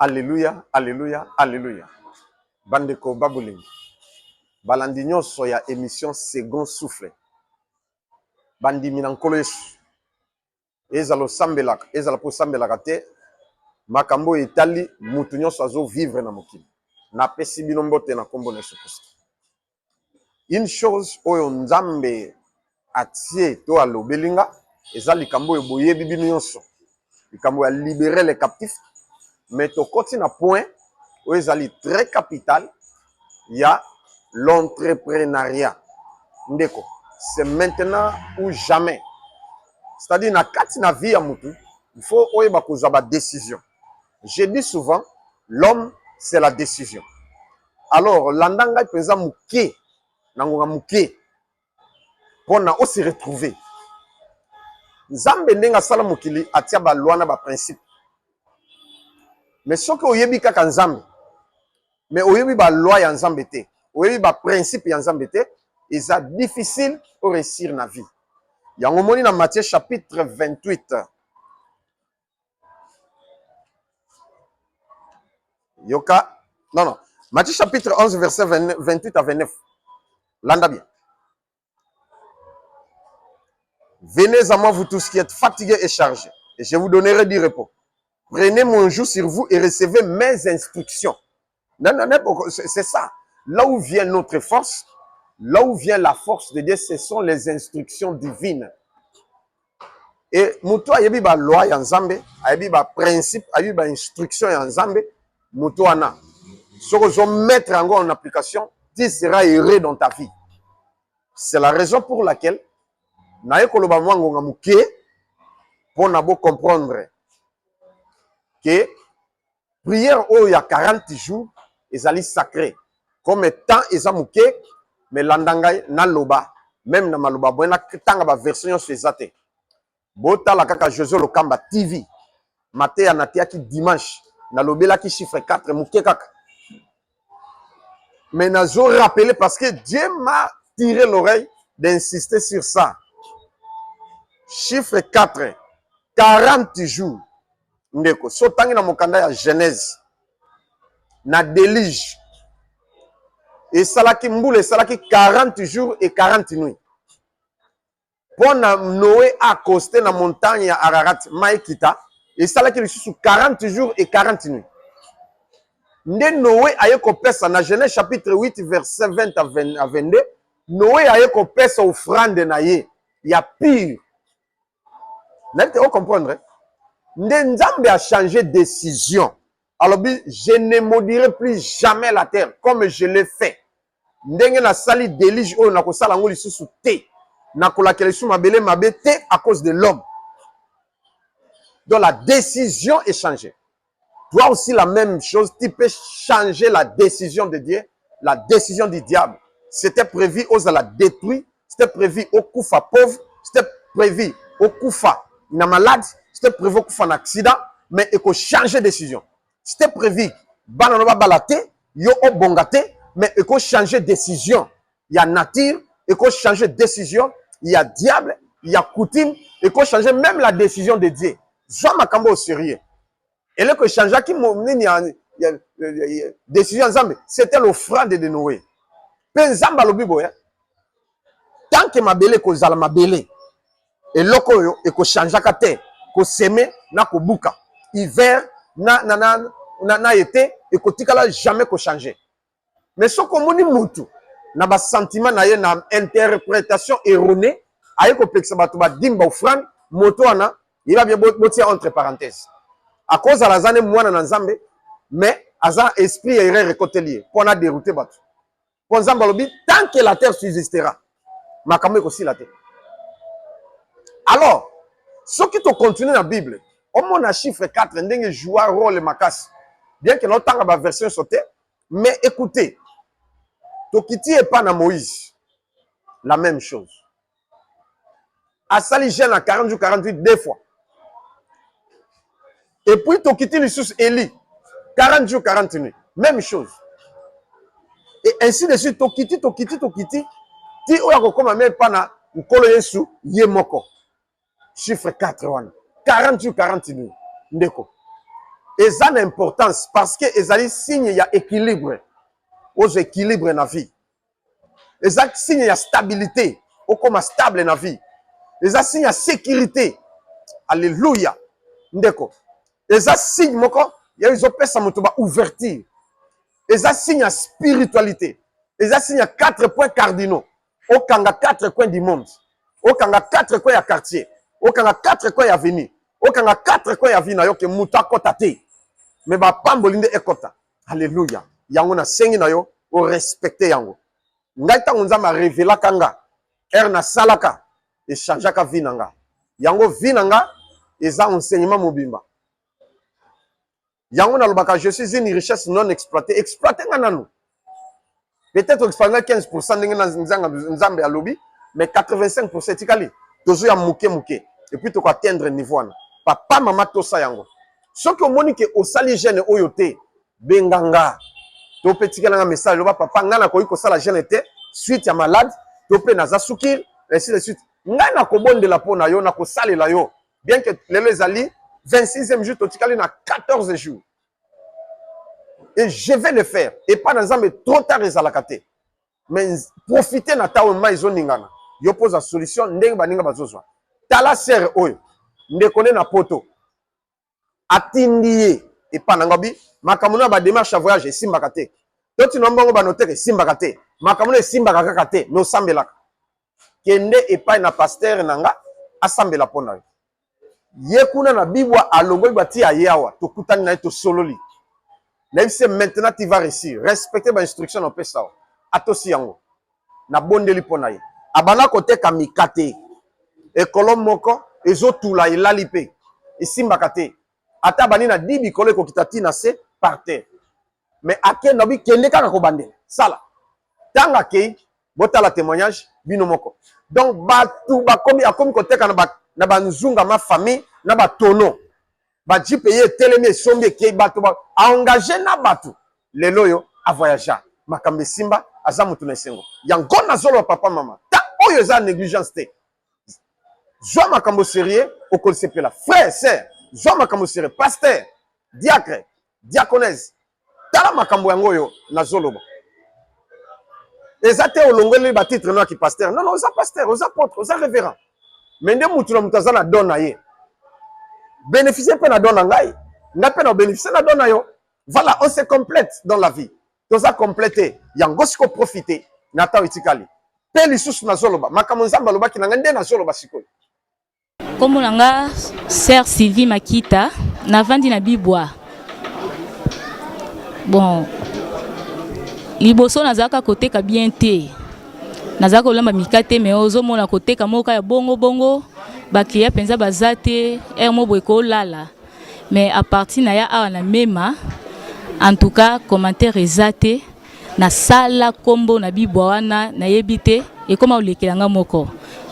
Alleluia, alleluia, alleluia. Bandeko ba bolingo, balandi nyonso ya emission Second Souffle, bandimi na Nkolo Yesu, ezala osambelaka, ezala mpe osambelaka te, makambo oyo etali mutu nyonso azo vivre na mokili. Napesi bino mbote na nkombo na Yesu Kristo. Une chose oyo Nzambe atie to alobeli nga eza likambo oyo boyebi bino nyonso, likambo ya libérer les captifs, mais tokoti na point oyo ezali très capital ya l'entrepreneuriat. Ndeko, c'est maintenant ou jamais. C'est-à-dire na kati na vie ya mutu, il faut oyeba kozwa ba décision. Je dis souvent, l'homme c'est la décision. Alors landa ngai mpenza moke na ngonga moke mpo na o se retrouver. Nzambe ndenge asala mokili atia ba loi na ba principe. Mais soki oyebi kaka Nzambe, mais oyebi ba loi ya Nzambe te, oyebi ba principe ya Nzambe te, eza difficile o réussir na vie. Yango omoni na Matthieu chapitre 28 Yoka. Non, non. Matthieu chapitre 11, verset 28 à 29. Landa bien. Venez à moi, vous tous qui êtes fatigués et chargés, et je vous donnerai du repos. Prenez mon joug sur vous et recevez mes instructions. Non, non, non, c'est ça. Là où vient notre force, là où vient la force de Dieu, ce sont les instructions divines. Et moto ayebi ba loi ya Nzambe, ayebi ba principe, ayebi ba instruction ya Nzambe, moto wana soki ozo mettre yango en application, tu seras heureux dans ta vie. C'est la raison pour laquelle naye koloba mwa ngonga moke mpo na bo comprendre que prière oyo ya 40 jours ezali sacré. Comme temps eza moke, mais landa ngai naloba meme na maloba boye, natanga ba version nyonso eza te. Botala kaka Jose Lokamba TV, mateya nateyaki dimanche, nalobelaki chiffre 4 moke kaka, mais nazo rappeler parce que Dieu m'a tiré l'oreille d'insister sur ça. Chiffre 4, 40 jours. Ndeko, so otangi na mokanda ya Genèse, na deluge esalaki mbula esalaki 40 jours et 40 nuits mpo na Noe accoste na montagne ya Ararat, mai ekita, esalaki lisusu 40 jours et 40 nuits. Nde Noe aye kopesa na Genèse chapitre 8 verset 20 à 22, Noe aye kopesa offrande na ye ya pure. Nayebi te o comprendre? Nde Nzambe a changer décision. Alobi je ne maudirai plus jamais la terre comme je l'ai fait. Ndenge nasali deluge oyo nakosala yango lisusu te. Nakolakela lisusu mabele mabe te à cause de l'homme. Donc la décision est changée. Toi aussi la même chose, tu peux changer la décision de Dieu, la décision du diable. C'était prévu ozala détruit, c'était prévu okufa pauvre, c'était prévu okufa na malade, c'était prévu okufa na accident, mais eko changer décision. C'était prévu bana no babala te, yo obonga te, mais eko changer décision ya nature, eko changer décision ya diable, ya coutume, eko changer même la décision de Dieu. Zwa makambo au sérieux. Eloko echangeaki nini ya, ya, ya, ya, décision ya Nzambe, c'était l'offrande de Noé. Mpe Nzambe alobi boye, tant que mabele ekozala mabele, eloko oyo ekochangeaka te, koseme na kobuka, hiver na, na, na, na, na été ekotikala jamais kochange. Mais soki omoni mutu na ba sentiment na ye na interpretation erronée aye kopekisa bato ba dime ba offrande, moto wana yeba bien botia entre parenthèses, akozala aza ne mwana na Nzambe, mais aza esprit ya erreur ekoteli ye mpo na dérouter bato. Mpo Nzambe alobi tant que la terre subsistera, makambo ekosila te. Alors soki to continuer na Bible, omona chiffre 4 ndenge joua rôle makasi, bien que naotanga ba version nyonso te, mais écoutez, tokiti epa na Moïse, la même chose. Asali jeûne à 40 jours 48 deux fois. Et puis tokiti lisusu Élie, 40 jours 40 nuits, même chose. Et ainsi de suite, tokiti, tokiti, tokiti, ti oyo akokoma même epa na Nkolo Yesu ye moko. Chiffre 4 wana, 40 jours 40 nuits. Ndeko, Eza na importance parce que ezali signe ya équilibre. Ozwa équilibre na vie. Eza signe ya stabilité, okoma stable na vie. Eza signe ya sécurité. Alléluia. Ndeko, eza signe moko ya ezopesa moto ba ouverture. Eza signe ya spiritualité. Eza signe ya quatre points cardinaux. Okanga quatre coins du monde, okanga quatre coins ya quartier, okanga quatre coins ya avenue, okanga quatre coins ya vie na yo, ke moto akɔta te, me bapamboli nde ekɔta. Alleluya. Yango nasengi na yo orespecte yango. Ngai, ntango Nzambe arevelaka nga, ere nasalaka, echangeaka vie na nga. Yango vie na nga eza enseignement mobimba. Yango nalobaka: je suis une richesse non exploitée. Exploite nga nanu. Peut-être exploite nga 15 ndenge Nzambe alobi, mais 85 etikali. Tozoya moke moke et puis tokoatteindre niveau wana. Papa, mama, tosa yango. Soki omoni ke osali jeûne oyo te, benga nga to mpe tikelanga message. Loba: "Papa, ngai nakoki kosala jeûne te suite ya malade to mpe naza sukir", ainsi de suite. Ngai nakobondela mpo na yo, nakosalela yo. Bien que lelo ezali 26e jour, totikali na 14 jours et je vais le faire. Epa na Nzambe, trop tard ezalaka te. Mais profite na ntango mai ezoningana, yo mpo ozwa solution ndenge baninga bazozwa. Tala sere oyo, ndeko nde na Poto atindi ye epa na nga bi makambo no ya badémarche ya voyage esimbaka te, to tina mbongo banotere esimbaka te, makambo no esimbaka kaka te. Me osambelaka, kende epai na pasteur na nga, asambela mpo na yo. Ye kuna na Bibwa, alongoli bati, aye awa, tokutani na ye, tosololi. Nayebisi ye: "Maintenant tu vas réussir, respecte bainstruction na opesa awa." Atosi yango. Nabondeli mpo na ye. Abanda koteka mikate, ekolo moko ezotula, elali mpe esimbaka te. Ata bandi na di bikolo, ekokita ntina se par terre. Mais akende, abi kende kaka kobandela sala. Ntango akei, botala témoignage bino moko. Donc bato bakomi, akomi koteka na banzunga ma famille, na batono bajeep ye etelemi, esombi, ekei. Bato aengage na bato. Lelo oyo avoyagea, makambo esimba, aza motu na esengo. Yango nazoloba, papa, mama, ta oyo eza négligence te. Zwa makambo sérieux, okosepela. Frère, sœur, zwa makambo sérieux. Pasteur, diacre, diaconesse, tala makambo yango oyo nazoloba. Eza te olongoli batitre no ya kipasteur. Non, non, oza pasteur, oza apôtre, oza révérend, mais nde mutu na mutu aza na don na ye. Bénéficie mpe na don na ngai, ngai mpe na bénéficie na don na yo. Voilà, on se complète dans la vie, toza complété. Yango siko profite na ntango etikali. Mpe lisusu nazoloba makambo Nzambe alobaki na ngai, nde nazoloba sikoyo. Nkombo na nga Sœur Sylvie Makita, navandi na Bibwa. Bon, liboso nazalaka koteka bien te, nazalaka kolamba mikate, me ozomona koteka moko ya bongo bongo, baclient mpenza baza te, heure mo boye kolala. Mais à partir na ya awa na Mema, en tout cas commentaire eza te. Nasala nkombo na Bibwa wana, nayebi te, ekóma kolekela nga moko.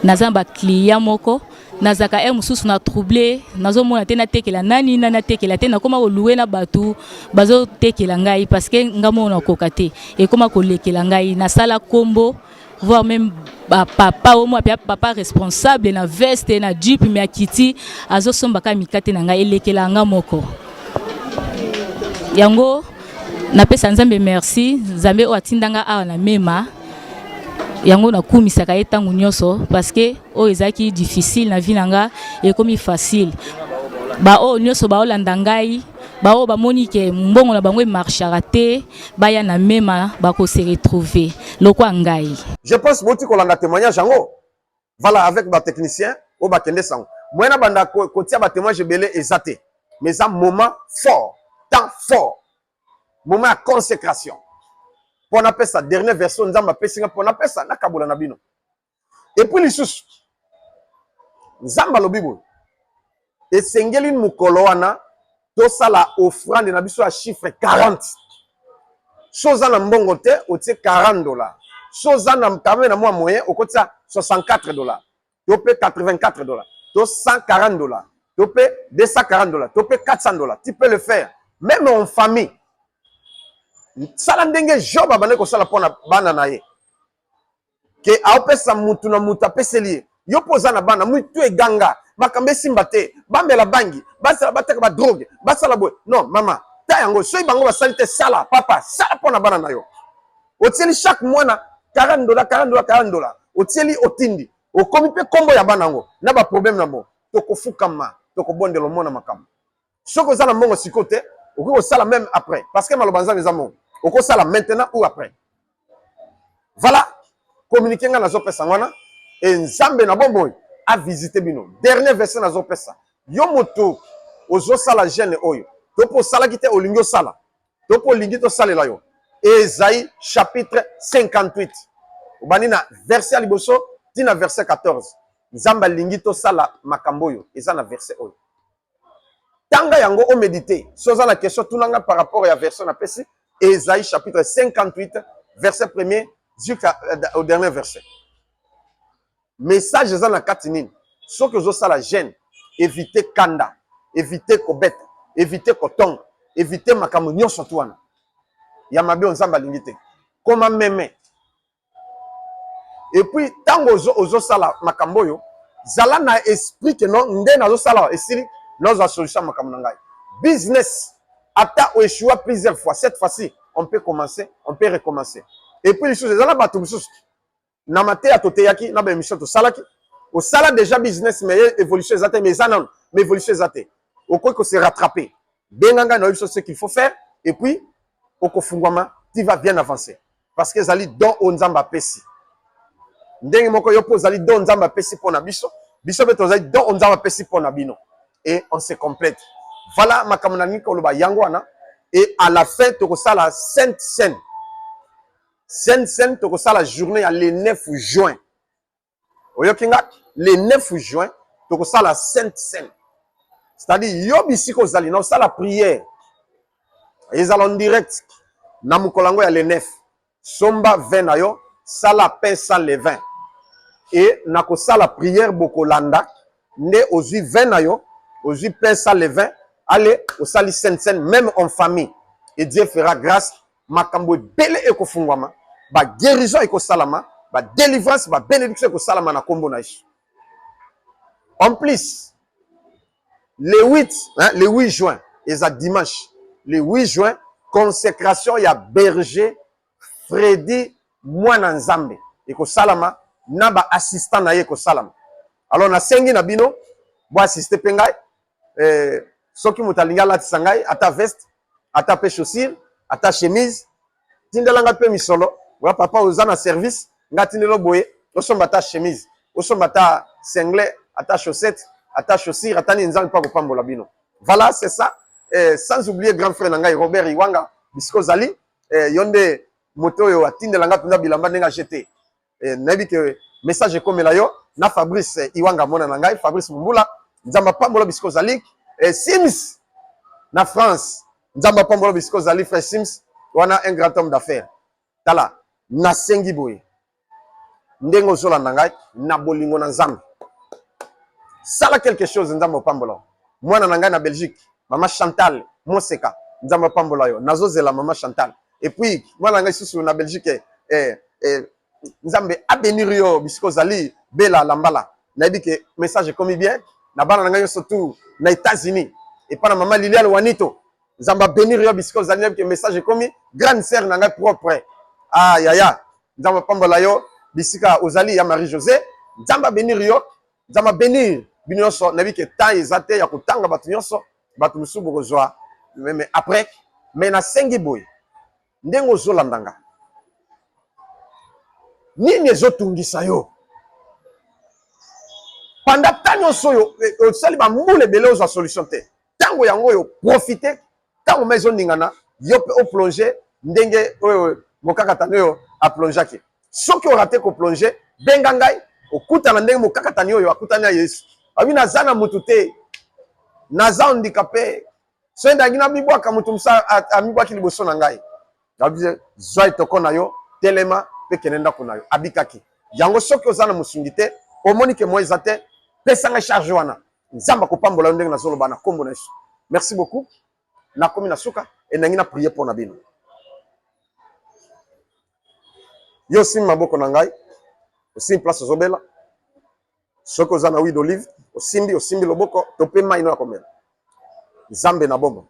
Naza na baclient moko, nazalaka heure mosusu na trouble, nazomona te natekela nani, nani natekela te. Nakóma kolouer na bato bazotekela ngai parce que nga moko nakoka te, ekóma kolekela ngai. Nasala nkombo, voire même bapapa oyo mo apia, papa responsable na veste na jeep, me akiti, azosombaka mikate na ngai, elekela nga moko. Yango napesa Nzambe merci, Nzambe oyo atindanga awa na Mema. Yango nakumisaka ye ntango nyonso parce que oyo ezalaki difficile na vie na nga ekomi facile. Baoyo nyonso baolanda ngai, baoyo bamoni ke mbongo na bango emarchaka te, baya na Mema, bakose retrouver lokwa ngai. Je pense boti kolanda témoignage yango. Voilà, avec batechnicien oyo bakende sango moyen na banda kotia batémoignage ebele eza te, mais eza moment fort, temps fort, moment ya consécration mpo napesa dernière version Nzambe apesi nga mpo napesa, nakabola na bino. Et puis lisusu Nzambe alobi boye: esengeli mokolo wana tosala offrande na biso ya chiffre 40. So oza na mbongo te, otie 40 $. So oza na quand même na mwa moyen, okotia 64 $ to mpe 84 $ to 140 $ to mpe 240 $ to mpe 400 $. Tu peux le faire même en famille. Sala ndenge Job abandaki kosala mpona bana na ye, ke aopesa mutu na mutu apeseli ye. Yo mpo oza na bana, mutu eganga. Makambo esimba te, bamela bangi, basala, bateka ba drogue, basala boye. Non mama, ta yango soki bango basali te, sala papa, sala mpo na bana na yo. Otieli chaque mwana 40 dollars, 40 dollars, 40 dollars, otieli, otindi, okomi mpe nkombo ya bana yango na ba problème na bango. Tokofukama, tokobondela, omona makambo. Soki oza na mbongo sikoyo te, okoki kosala même après, parce que maloba Nzambe eza mbongo. Okosala maintenant ou après. Voilà communiqué ngai nazopesa wana. E Nzambe na bomoi avisite bino. Dernier verset nazopesa yo, moto ozosala jeûne oyo, to mpo osalaki te, olingi osala, to mpo olingi tosalela yo, Esaïe chapitre 58, obandi na verset ya liboso ntina verset 14. Nzambe alingi tosala makambo oyo eza na verset oyo. Tanga yango, omédite. So oza na question, tunanga par rapport ya verset napesi, Esaïe chapitre 58, verset premier jusqu'au dernier verset. Message eza na kati nini? Soki ozosala jeûne, évite kanda, évite kobeta, évite kotonga, évite makambo nyonso tu wana ya mabe oyo Nzambe alingi te. Koma meme. Et puis ntango ozosala makambo oyo, zala na esprit ke non, nde nazosala, esili, nazwa solution ya makambo na ngai. Business, ata oéchoua plusieurs fois, cette fois-ci on peut commencer, on peut recommencer. Et puis lisusu, eza na bato mosusu na mateya toteyaki, na ba émission tosalaki, osala déjà business mais évolution eza te, mais eza nano, mais évolution eza te. Okoki kose rattraper, benga ngai, nayebi biso ce qu'il faut faire et puis okofungwama, tu vas bien avancer, parce que ezali don oyo Nzambe apesi. Ndenge moko yo mpo ozali don Nzambe apesi mpo na biso, biso mpe tozali don oyo Nzambe apesi mpo na bino, et on se complète. Voilà makambo na nini koloba yango wana. Et à la fin, tokosala sainte cène. Sainte cène, tokosala journée ya le 9 juin. Oyoki nga? Le 9 juin tokosala sainte cène, c'est-à-dire yo bisika ozali na osala prière, ezala en direct na mokolo yango ya le 9. Somba vin na yo, sala pain sans levain e nakosala prière. Bokolanda nde ozwi vin na yo, ozwi pain sans levain, ale osali sainte cène même en famille, et Dieu fera grâce. Makambo ebele ekofungwama, ba guérison ekosalama, ba délivrance, ba bénédiction ekosalama na nkombo na Yesu. En plus, le 8, hein, le 8 juin, eza dimanche, le 8 juin, consécration ya berger Fredi Mwana Nzambe ekosalama na ba assistant na ye ekosalama. Alors nasengi na bino boassiste mpe ngai. Soki moto alingi alatisa ngai ata veste, ata mpe chaussure, ata chemise, tindela ngai mpe misolo. Oya papa, oza na service, ngai tindela boye, osomba ata chemise, osomba ata singlet, ata chaussette, ata chaussure, ata nini. Nzambe mpe akopambola bino. Voilà, c'est ça. Sans oublier grand frère na ngai Robert Iwanga, bisika ozali, yo nde moto oyo atindela ngai mpenza bilamba ndenge agete. Nayebi ke message ekomela yo na Fabrice Iwanga, mona na ngai Fabrice Mumbula. Nzambe apambola bisika ozali. Sims na France, Nzambe apambola bisika ozali. Frère Sims wana, un grand homme d'affaires. Tala, nasengi boye, ndenge ozolanda ngai na bolingo na Nzambe, sala quelque chose, Nzambe opambola. Mwana na ngai na Belgique, mama Chantal Moseka, Nzambe apambola yo. Nazozela mama Chantal. Et puis mwana na ngai lisusu na Belgique, Nzambe abénir yo bisika ozali. Bela Lambala, nayebi ke message ekomi bien na bana na ngai nyonso tout na États-Unis, epa na mama Liliane Wanito. Nzambe abénir yo bisika ozali, nayebi ke message ekomi. Grande sœur na ngai propre, ah yaya, Nzambe apambola yo bisika ozali. Ya Marie José, Nzambe abénir yo, Nzambe abénir bino nyonso. Nayebi ke temps eza te ya kotanga bato nyonso, bato mosusu bokozwa mais après. Mais nasengi boye, ndenge ozolanda nga, nini ezotungisa yo panda ta nyonso oyo osali bambula ebele, ozwa solution te? Ntango yango oyo, profite ntango ma ezoningana, yo mpe oplonge ndenge oyo mokakatani oyo aplongeaki. Soki orater koplonge, benga ngai, okutana ndenge mokakatani oyo akutani ya Yesu. Abi naza na mutu te, naza handicapé, soki ndangi namibwaka, motu mosu amibwaki liboso na ngai. Abi zwa etoko na yo, telema mpe kende ndako na yo. Abikaki yango. Soki oza na mosungi te, omoni ke mo eza te, pesa ngai charge wana, Nzambe akopambola yo ndenge nazoloba na nkombo na Yesu. Merci beaucoup. Nakomi na suka, enangi na prier mpo na bino. Yo osimbi maboko na ngai, osimbi place ozobela. Soki oza na huile d'olive, osimbi osimbi loboko to mpe mai no ya komela. Nzambe na bomoi,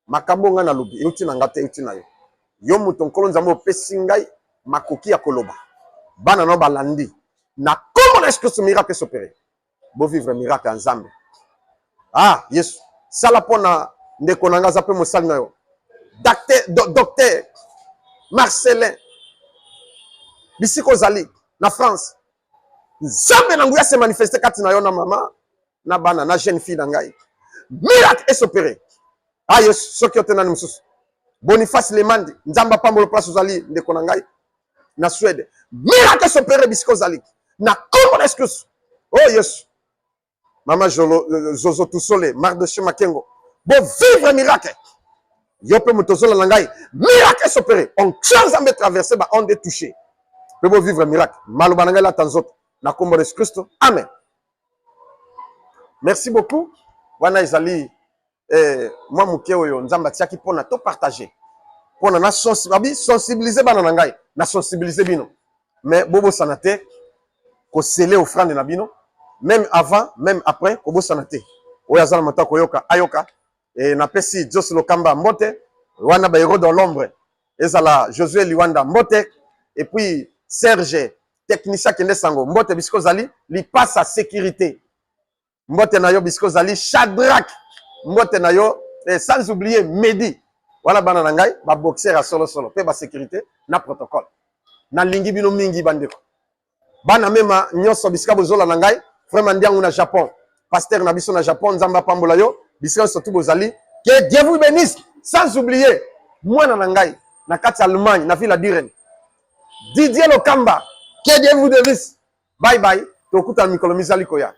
makambo ngai nalobi euti na ngai te, euti na yo. Yo moto Nkolo Nzambe opesi ngai makoki ya koloba, bana na yo balandi na kombo na Yesu Kristo, miracle esopere. Bo vivre miracle ya Nzambe. Ah Yesu, sala mpo na ndeko na ngai aza mpe mosali na yo, docteur Marcelin, bisika ozali na France, Nzambe na nguya se manifeste kati na yo na mama na bana na jeune fille na ngai, miracle esopere. Ah Yesu, soki yo te nani mosusu? Boniface Lemandi, Nzambe apambola place ozali ndeko na ngai na Suède, miracle esopere bisika ozali na kombo na Yesu Kristo. Oh Yesu, mama Jolo, Zozo Tusole, Mardoche Makengo, bo vivre miracle. Yo mpe moto ozolanda ngai, miracle esopere, onction Nzambe traverse ba onde touché mpe bo vivre miracle. Maloba na ngai lata nzoto na kombo na Yesu Kristo, amen. Merci beaucoup. Wana ezali mwa moke oyo Nzambe atiaki mpona to partager, mpona na babi sensibiliser bana na ngai, na sensibiliser bino. Mais bobosana te kosele offrande na bino, même avant, même après, kobosana te. Oyo aza na moto akoyoka, ayoka. E napesi Jos Lokamba mbote, wana ba héros dans l'ombre, ezala Josué Liwanda mbote, et puis Serge technicien kende sango mbote bisiko ozali, lipasa sécurité mbote na yo bisiko ozali, Shadrach mbote na yo, et sans oublier Medi, wana bana na ngai ba boxer ya solo solo pe ba sécurité na protocole. Nalingi bino mingi bandeko, bana mema nyonso bisika bozola na ngai, vraiment ndiangu na Japon, pasteur na biso na Japon, Nzambe apambola yo bisika nyonso tu bozali, que Dieu vous bénisse. Sans oublier mwana na ngai na kati ya Allemagne na ville ya Düren, Didier Lokamba, que Dieu vous bénisse. Bye bye, tokutana mikolo mizali koya.